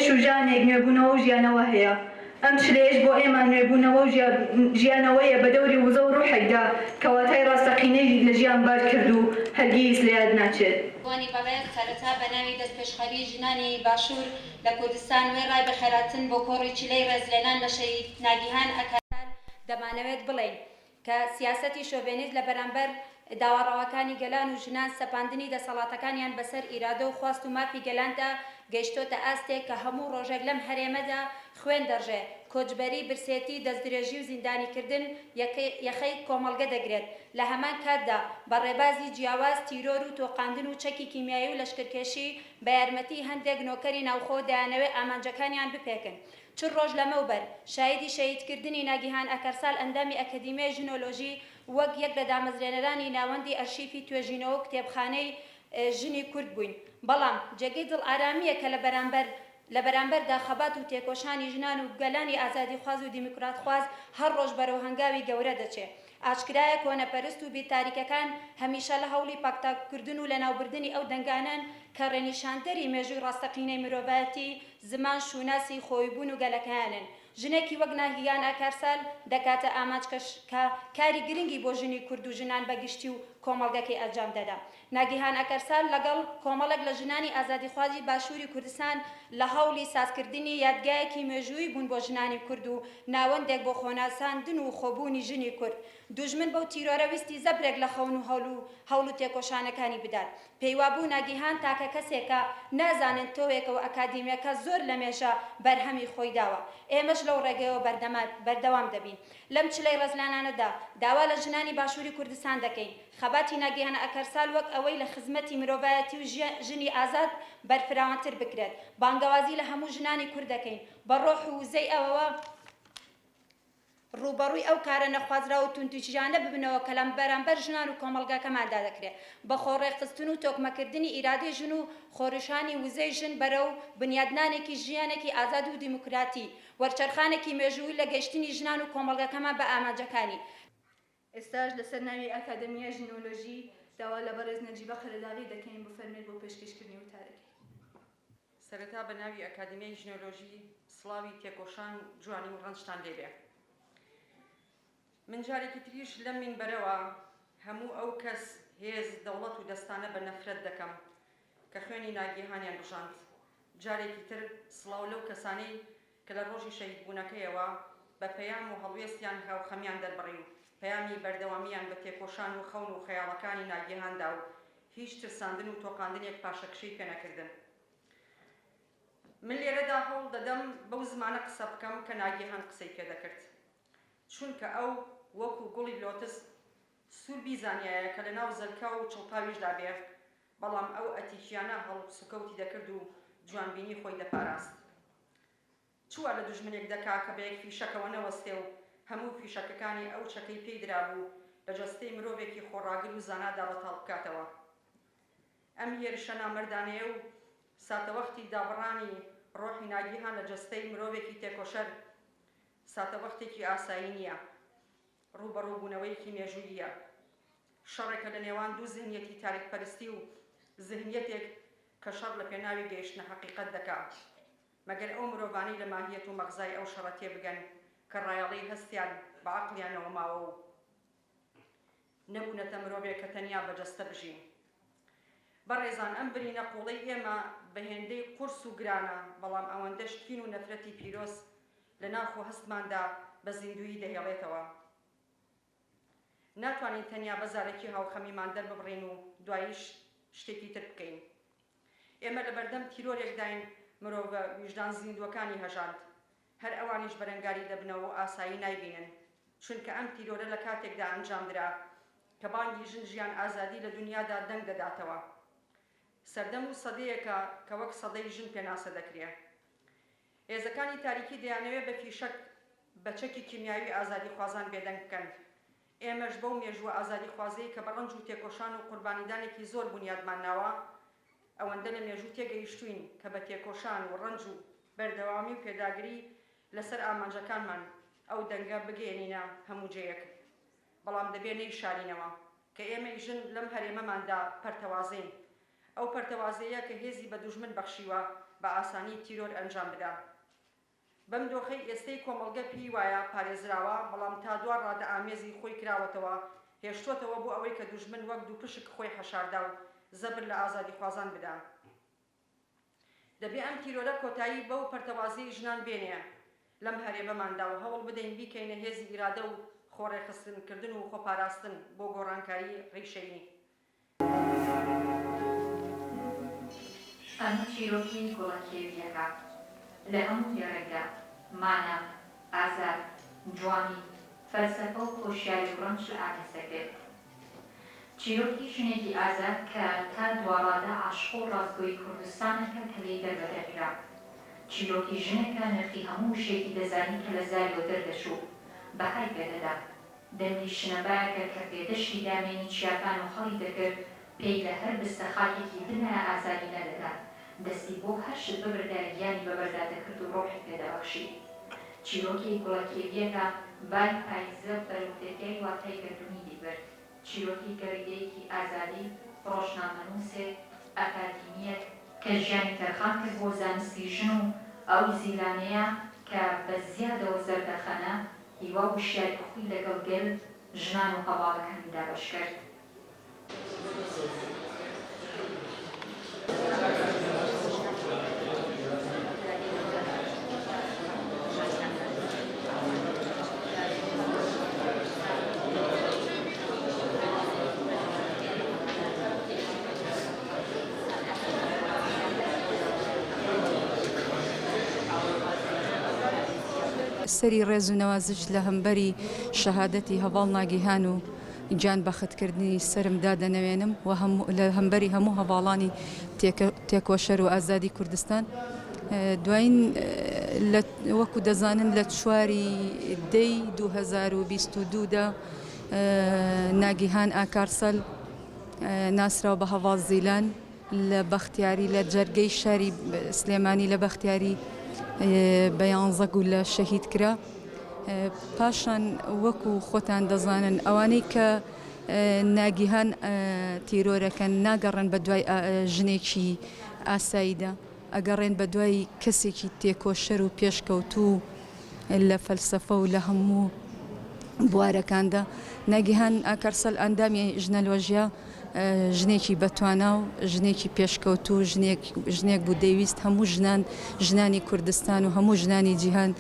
ئێش و ژانێک نوێبوونەوە و ژیانەوە هەیە. ئەم چلەیەش بۆ ئێمە نوێبوونەوە و ژیانەوەیە بە دەوری وزە و ڕوحێکدا کە واتای ڕاستەقینەی لە ژیان بار کرد و هەرگیز لە یاد ناچێت. بۆنی بەڕێز سەرەتا بە ناوی دەستپێشخەری ژنانی باشوور لە کوردستان وێڕای بەخێرهاتن بۆ کۆڕی چلەی ڕێزلێنان لە شەهید ناگیهان ئەکارسال دەمانەوێت بڵێین کە سیاسەتی شۆڤێنیست لە بەرامبەر داوا ڕەواکانی گەلان و ژنان سەپاندنی دەسەڵاتەکانیان بەسەر ئیرادە و خواست و مافی گەلاندا گەیشتۆتە ئاستێک کە هەموو ڕۆژێک لەم هەرێمەدا خوێن دەڕژێ، کۆچبەری، برسێتی، دەستدرێژی و زیندانیکردن یەخەی کۆمەڵگە دەگرێت، لە هەمان کاتدا بە ڕێبازی جیاواز تیرۆر و تۆقاندن و چەکی کیمیایی و لەشکرکێشی بە یارمەتی هەندێک نۆکەری ناوخۆ دەیانەوێ ئامانجەکانیان بپێکن. چل ڕۆژ لەمەوبەر شایدی شەهیدکردنی ناگیهان ئاکارسال ئەندامی ئەکەدیمیای ژنۆلۆژی وەک یەک لە دامەزرێنەرانی ناوەندی ئەرشیفی توێژینەوە و کتێبخانەی ژنی کورد بووین بەڵام جێگەی دڵئارامییە کە لە بەرامبەر لە بەرامبەردا خەبات و تێکۆشانی ژنان و گەلانی ئازادیخواز و دیموکراتخواز هەر ڕۆژ بەرەو هەنگاوی گەورە دەچێ. ئاشکرایە کۆنەپەرست و بیرتاریکەکان هەمیشە لە هەوڵی پاکتاوکردن و لەناوبردنی ئەو دەنگانەن کە ڕێنیشاندەری مێژووی ڕاستەقینەی مرۆڤایەتی، زمان، شوناسی خۆیبوون و گەلەکەیانن. ژنێکی وەک ناگیهان ئاکارسال دەکاتە ئامانج کە کە کاری گرنگی بۆ ژنی کورد و ژنان بە گشتی و کۆمەڵگەکەی ئەنجام دەدا. ناگیهان ئاکارسال لەگەڵ کۆمەڵێک لە ژنانی ئازادیخوازی باشووری کوردستان لە هەوڵی سازکردنی یادگایەکی مێژوویی بوون بۆ ژنانی کورد و ناوەندێک بۆ خۆناساندن و خۆبوونی ژنی کورد. دوژمن بەو تیرۆرە ویستی زەبرێک لە خەون و هەول و هەوڵ و تێکۆشانەکانی بدات. پێیوابوو ناگیهان تاکە کەسێکە نازانن تۆوێکە و ئەکادیمیەکە زۆر لەمێژە بەرهەمی خۆی داوە. ئێمەش لەو ڕێگەیەوە بەردەوام دەبین. لەم چلەی ڕێزلانانەدا داوا لە ژنانی باشووری کوردستان دەکەین خەباتی ناگیهان ئاکارسال وەک ئەوەی لە خزمەتی مرۆڤایەتی و ژنی ئازاد بەرفراوانتر بکرێت. بانگەوازی لە هەموو ژنانی کورد دەکەین بە ڕۆح و وزەی ئەوەوە ڕووبەڕووی ئەو کارە نەخوازراو و توندوتیژانە ببنەوە کە لە بەرامبەر ژنان و کۆمەڵگاکەماندا دەکرێت، بە خۆڕێکخستن و تۆکمەکردنی ئیرادەی ژن و خۆڕیشانی وزەی ژن بەرەو بنیادنانێکی ژیانێکی ئازاد و دیموکراتی، وەرچەرخانێکی مێژوویی لە گەیشتنی ژنان و کۆمەڵگاکەمان بە ئامانجەکانی. ئێستاش لەسەر ناوی ئاکادەمیای ژنۆلۆژی داوا لە بەڕێز نەجیبە قەرەداغی دەکەین بفەرمێت بۆ پێشکەشکردنی وتارەکەی. سەرەتا بە ناوی ئەکادیمیای ژنۆلۆژی سڵاوی تێکۆشان و جوانی و ڕەنجتان لێ بێ. من جارێکی تریش لەم مینبەرەوە هەموو ئەو کەس، هێز، دەوڵەت و دەستانە بە نەفرەت دەکەم کە خوێنی ناگیهانیان ڕژاند. جارێکی تر سڵاو لەو کەسانەی کە لە ڕۆژی شەهیدبوونەکەیەوە بە پەیام و هەڵوێستیان هاوخەمیان دەربڕی و پەیامی بەردەوامییان بە تێکۆشان و خەون و خەیاڵەکانی ناگیهان دا و هیچ ترساندن و تۆقاندنێک پاشەکشەی پێنەکردن. من لێرەدا هەوڵ دەدەم بەو زمانە قسە بکەم کە ناگیهان قسەی پێدەکرد. چونکە ئەو وەکو گوڵی لۆتس سوور بیزانیایە کە لەناو زەلکاو و چڵپاویشدا بێ، بەڵام ئەو ئەتیکیانە هەڵسوکەوتی دەکرد و جوانبینی خۆی دەپاراست. چ وا لە دوژمنێک دەکا کە بە یەک فیشەکەوە نەوەستێ و هەموو فیشەکەکانی ئەو چەکەی پێی درابوو لە جەستەی مرۆڤێکی خۆڕاگر و زانادا بەتاڵ بکاتەوە؟ ئەم هێرشە نامەردانەیە و ساتەوەختی دابڕانی ڕۆحی ناگیهان لە جەستەی مرۆڤێکی تێکۆشەر ساتەوەختێکی ئاسایی نییە، ڕووبەڕووبوونەوەیەکی مێژووییە. شەڕێکە لە نێوان دوو زهنیەتی تاریکپەرستی و زهنیەتێک کە شەڕ لە پێناوی گەیشتنە حەقیقەت دەکا. مەگەر ئەو مرۆڤانەی لە ماهیەت و مەغزای ئەو شەڕە تێبگەن کە ڕایەڵەی هەستیان بە عەقڵیانەوە ماوە و نەبوونەتە مرۆڤێک کە تەنیا بە جەستە بژین. بەڕێزان ئەم برینە قووڵەی ئێمە بە هێندەی قورس و گرانە، بەڵام ئەوەندەش کین و نەفرەتی پیرۆز لە ناخ و هەستماندا بە زیندوویی دەهێڵێتەوە. ناتوانین تەنیا بە زارەکی هاوخەمیمان دەرببڕین و دواییش شتێکی تر بکەین. ئێمە لەبەردەم تیرۆرێکداین مرۆڤە ویژدان زیندووەکانی هەژاند، هەر ئەوانیش بەرەنگاری دەبنەوە و ئاسایی نایبینن، چونکە ئەم تیرۆرە لە کاتێکدا ئەنجامدرا کە بانگی ژن ژیان ئازادی لە دونیادا دەنگ دەداتەوە. سەردەم و سەدەیەکە کە وەک سەدەی ژن پێناسە دەکرێ. هێزەکانی تاریکی دەیانەوێ بە فیشەک، بە چەکی کیمیاوی ئازادیخوازان بێدەنگ بکەن. ئێمەش بەو مێژووە ئازادیخوازەی کە بە ڕەنج و تێکۆشان و قوربانیدانێکی زۆر بونیادمان ناوە، ئەوەندە لە مێژوو تێگەیشتووین کە بە تێکۆشان و ڕەنج و بەردەوامی و پێداگری لەسەر ئامانجەکانمان ئەو دەنگە بگەیەنینە هەموو جێیەک. بەڵام دەبێ نەیشارینەوە کە ئێمەی ژن لەم هەرێمەماندا پەرتەوازەین. ئەو پەرتەوازەیە کە هێزی بە دوژمن بەخشیوە بە ئاسانی تیرۆر ئەنجام بدا. بەم دۆخەی ئێستەی کۆمەڵگە پێی وایە پارێزراوە، بەڵام تا دوا ڕادە ئامێزی خۆی کراوەتەوە هێشتۆتەوە بۆ ئەوەی کە دوژمن وەک دووپشک خۆی حەشاردا و زەبر لە ئازادیخوازان بدا. دەبێ ئەم تیرۆرە کۆتایی بەو پەرتەوازیەی ژنان بێنێ لەم هەرێمەماندا و هەوڵ بدەین بیکەینە هێزی ئیرادە و خۆڕێکخستنکردن و خۆپاراستن بۆ گۆڕانکاری ڕیشەیی. ئەمە چیرۆکی گوڵە کێوییەکە. لە هەموو دێڕێکدا، مانا، ئازار، جوانی، فەلسەفە و هۆشیاری و ڕەنج لە ئامێز دەگرێت. چیرۆکی ژنێکی ئازاد کە تا دواڕادە عاشق و ڕاستگۆی کوردستانەکە کە لێی دەربەدەر کرا. چیرۆکی ژنێکە نرخی هەموو وشەیەکی دەزانی کە لە زاریەوە دەردەچوو، بەهای پێدەدا. دەنگی شنەبایەکە کە پێدەشتی دامێنی چیاکان و هەڵی دەکرد، پێی لە هەر بستە خاکێکی بنایە ئازاری نەدەدا، دەستی بۆ هەر شت ببردایە گیانی بەبەردا دەکرد و ڕۆحی پێ دەبەخشی. چیرۆکی گوڵە کێوییەکە بای پایزە بەرەو دەریای واتای گەردوونی دەیبرد. چیرۆکی گەڕیدەیەکی ئازادی، ڕۆژنامەنووسێک، ئەکادیمییەک، کە ژیانی تەرخان کرد بۆ زانستی ژن و ئەو زیلانەیە کە بە زیادەوە زەردەخەنە، هیوا و وشیاری خۆی لەگەڵ گەل، ژنان و هەڤاڵەکانی دابەش کرد. سەری ڕێز و نەوازش لە هەمبەری شەهادەتی هەڤاڵ ناگیهان و گیان بەختکردنی سەرم دادەنەوێنم و لە هەمبەری هەموو هەڤاڵانی تێکۆشەر و ئازادی کوردستان دوایین وەکو دەزانن لە چواری دەی 2022 دا ناگیهان ئاکارسەل ناسراو بە هەڤاڵ زیلان لە بەختیاری لە جەرگەی شاری سلێمانی لە بەختیاری بە یانزە گولە شەهید کرا. پاشان وەکو خۆتان دەزانن ئەوانەی کە ناگیهان تیرۆرەکەن ناگەڕێن بە دوای ژنێکی ئاساییدا ئەگەڕێن بە دوای کەسێکی تێکۆشەر و پێشکەوتوو لە فەلسەفە و لە هەموو بوارەکاندا. ناگیهان ئاکارسەل ئەندامی ژنەلۆژیا ژنێکی بەتوانا و ژنێکی پێشکەوتوو ژنێک ژنێک بوو دەیویست هەموو ژنان ژنانی کوردستان و هەموو ژنانی جیهان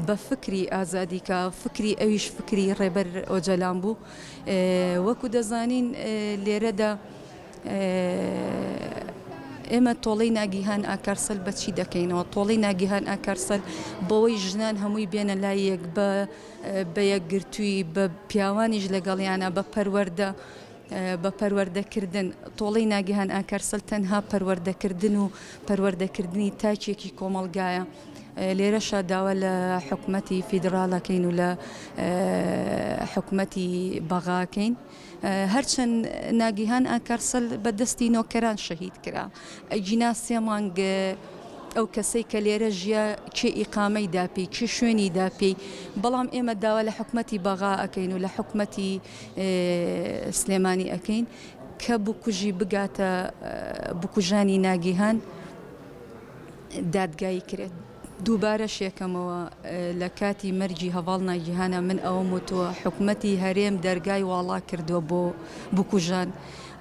بە فکری ئازادی کە فکری ئەویش فکری ڕێبەر ئۆجەلان بوو وەکو دەزانین لێرەدا ئێمە تۆڵەی ناگیهان ئاکارسەل بە چی دەکەینەوە؟ تۆڵەی ناگیهان ئاکارسەل بەوەی ژنان هەمووی بێنە لای یەک بە بە یەکگرتووی بە پیاوانیش لەگەڵیانە بە پەروەردە بە پەروەردەکردن تۆڵەی ناگیهان ئاکارسەل تەنها پەروەردەکردن و پەروەردەکردنی تاکێکی کۆمەڵگایە لێرەشا داوا لە حکومەتی فیدراڵەکەین و لە حکومەتی بەغاکەین هەرچەند ناگیهان ئاکارسەل بە دەستی نۆکەران شەهید کرا، ئەگینا سێ مانگ ئەو کەسەی کە لێرە ژیا کێ ئیقامەی دا پێی، کێ شوێنی دا پێی، بەڵام ئێمە داوا لە حکومەتی بەغا ئەکەین و لە حکومەتی سلێمانی ئەکەین کە بکوژی بگاتە بکوژانی ناگیهان دادگایی کرێت. دووبارەش یەکەمەوە لە کاتی مەرگی هەڤاڵ ناگیهانە من ئەوەم وتووە حکومەتی هەرێم دەرگای واڵا کردووە بۆ بکوژان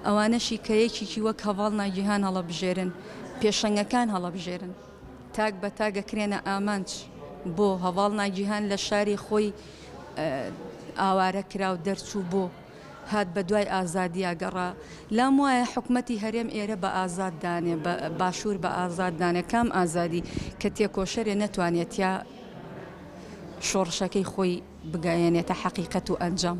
ئەوانەشی کە یەکێکی وەک هەڤاڵ ناگیهان هەڵەبژێرن پێشەنگەکان هەڵەبژێرن تاک بە تاک ئەکرێنە ئامانج بۆ هەڤاڵ ناگیهان لە شاری خۆی ئاوارە کرا و دەرچوو بۆ هات بە دوای ئازادیا گەڕا. لام وایە حکومەتی هەرێم ئێرە بە ئازاد دانێ، بە باشوور بە ئازاد دانێ. کام ئازادی کە تێکۆشەرێ نەتوانێ تیا شۆڕشەکەی خۆی بگەیەنێتە حەقیقەت و ئەنجام.